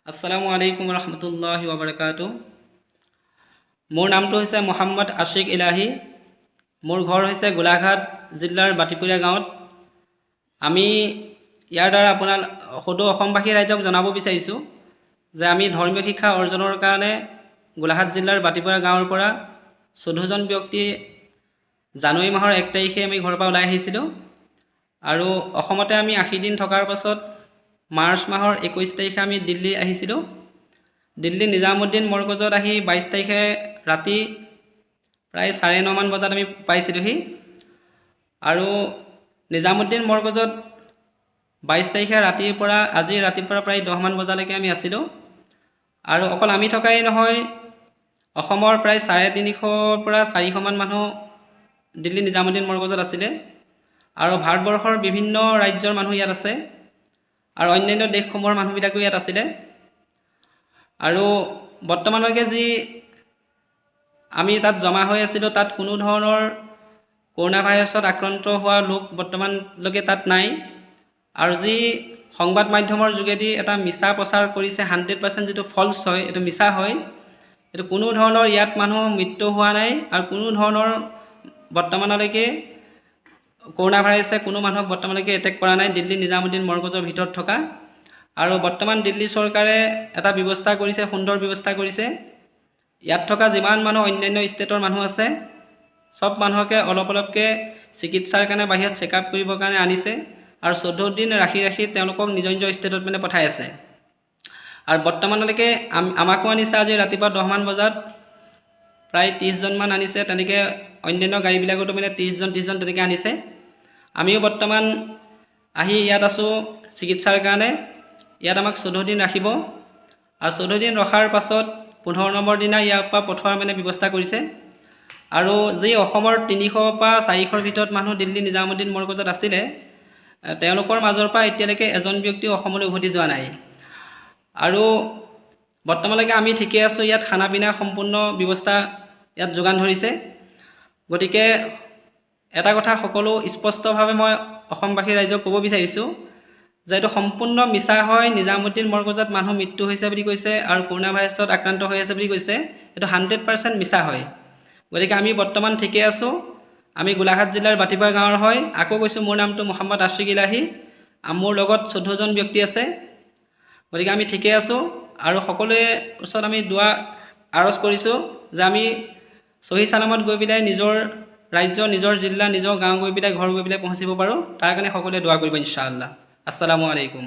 আসসালামু আলাইকুম ৰহমতুল্লাহি ৱাবাৰাকাতু। মোৰ নামটো হৈছে মোহাম্মদ আশিক ইলাহি। মোৰ ঘৰ হৈছে গোলাঘাট জিলাৰ বাটিপুৰীয়া গাঁৱত। আমি ইয়াৰ দ্বাৰা আপোনাৰ সদৌ অসমবাসী ৰাইজক জনাব বিচাৰিছোঁ যে আমি ধৰ্মীয় শিক্ষা অৰ্জনৰ কাৰণে গোলাঘাট জিলাৰ বাটিপুৰা গাঁৱৰ পৰা 14জন ব্যক্তি জানুৱাৰী মাহৰ 1 তাৰিখে আমি ঘৰৰ পৰা ওলাই আহিছিলোঁ আৰু অসমতে আমি 80 দিন থকাৰ পাছত মাৰ্চ মাহৰ 21 তাৰিখে আমি দিল্লী আহিছিলোঁ। দিল্লী নিজামুদ্দিন মৰকজত আহি 22 তাৰিখে ৰাতি প্ৰায় 9:30মান বজাত আমি পাইছিলোঁহি। আৰু নিজামুদ্দিন মৰকজত 22 তাৰিখে ৰাতিৰ পৰা আজি ৰাতিপুৱা প্ৰায় 10মান বজালৈকে আমি আছিলোঁ। আৰু অকল আমি থকাই নহয়, অসমৰ প্ৰায় 350ৰ পৰা 400মান মানুহ দিল্লী নিজামুদ্দিন মৰকজত আছিলে আৰু ভাৰতবৰ্ষৰ বিভিন্ন ৰাজ্যৰ মানুহ ইয়াত আছে আৰু অন্যান্য দেশসমূহৰ মানুহবিলাকো ইয়াত আছিলে। আৰু বৰ্তমানলৈকে যি আমি তাত জমা হৈ আছিলোঁ, তাত কোনো ধৰণৰ কৰোণা ভাইৰাছত আক্ৰান্ত হোৱা লোক বৰ্তমানলৈকে তাত নাই। আৰু যি সংবাদ মাধ্যমৰ যোগেদি এটা মিছা প্ৰচাৰ কৰিছে, 100% যিটো ফল্ছ হয়, এইটো মিছা হয়। এইটো কোনো ধৰণৰ ইয়াত মানুহ মৃত্যু হোৱা নাই আৰু কোনো ধৰণৰ বৰ্তমানলৈকে কৰোণা ভাইৰাছে কোনো মানুহক বৰ্তমানলৈকে এটেক কৰা নাই দিল্লী নিজামুদ্দিন মৰকজৰ ভিতৰত থকা। আৰু বৰ্তমান দিল্লী চৰকাৰে এটা ব্যৱস্থা কৰিছে, সুন্দৰ ব্যৱস্থা কৰিছে। ইয়াত থকা যিমান মানুহ অন্যান্য ষ্টেটৰ মানুহ আছে, চব মানুহকে অলপ অলপকৈ চিকিৎসাৰ কাৰণে বাহিৰত চেকআপ কৰিবৰ কাৰণে আনিছে আৰু 14 দিন ৰাখি ৰাখি তেওঁলোকক নিজৰ নিজৰ ষ্টেটত মানে পঠাই আছে। আৰু বৰ্তমানলৈকে আমাকো আনিছে আজি ৰাতিপুৱা 10মান বজাত প্ৰায় 30জনমান আনিছে। তেনেকৈ অন্যান্য গাড়ীবিলাকতো মানে 30জন 30জন তেনেকৈ আনিছে। আমিও বৰ্তমান আহি ইয়াত আছোঁ চিকিৎসাৰ কাৰণে। ইয়াত আমাক 14 দিন ৰাখিব আৰু 14 দিন ৰখাৰ পাছত 15 নম্বৰ দিনা ইয়াৰ পৰা পঠোৱাৰ মানে ব্যৱস্থা কৰিছে। আৰু যি অসমৰ 300 পৰা 400ৰ ভিতৰত মানুহ দিল্লী নিজামুদ্দিন মৰকজত আছিলে, তেওঁলোকৰ মাজৰ পৰা এতিয়ালৈকে এজন ব্যক্তিও অসমলৈ উভতি যোৱা নাই। আৰু বৰ্তমানলৈকে আমি ঠিকে আছোঁ। ইয়াত খানা পিনা সম্পূৰ্ণ ব্যৱস্থা ইয়াত যোগান ধৰিছে। গতিকে এটা কথা সকলো স্পষ্টভাৱে মই অসমবাসী ৰাইজক ক'ব বিচাৰিছোঁ যে এইটো সম্পূৰ্ণ মিছা হয়। নিজামুদ্দিন মৰকজত মানুহ মৃত্যু হৈছে বুলি কৈছে আৰু কৰোণা ভাইৰাছত আক্ৰান্ত হৈ আছে বুলি কৈছে, এইটো 100% মিছা হয়। গতিকে আমি বৰ্তমান ঠিকে আছোঁ। আমি গোলাঘাট জিলাৰ বাটিপাৰা গাঁৱৰ হয়। আকৌ কৈছোঁ, মোৰ নামটো মোহাম্মদ আশিক ইলাহি, মোৰ লগত 14জন ব্যক্তি আছে। গতিকে আমি ঠিকে আছোঁ আৰু সকলোৰে ওচৰত আমি দোৱা আৰজ কৰিছোঁ যে আমি চহী চালামত গৈ পেলাই নিজৰ ৰাজ্য, নিজৰ জিলা, নিজৰ গাঁও গৈ পেলাই, ঘৰ গৈ পেলাই পहुঁচিব পাৰোঁ। তাৰ কাৰণে সকলোৱে দোৱা কৰিব ইনশাআল্লাহ। আসসালামু আলাইকুম।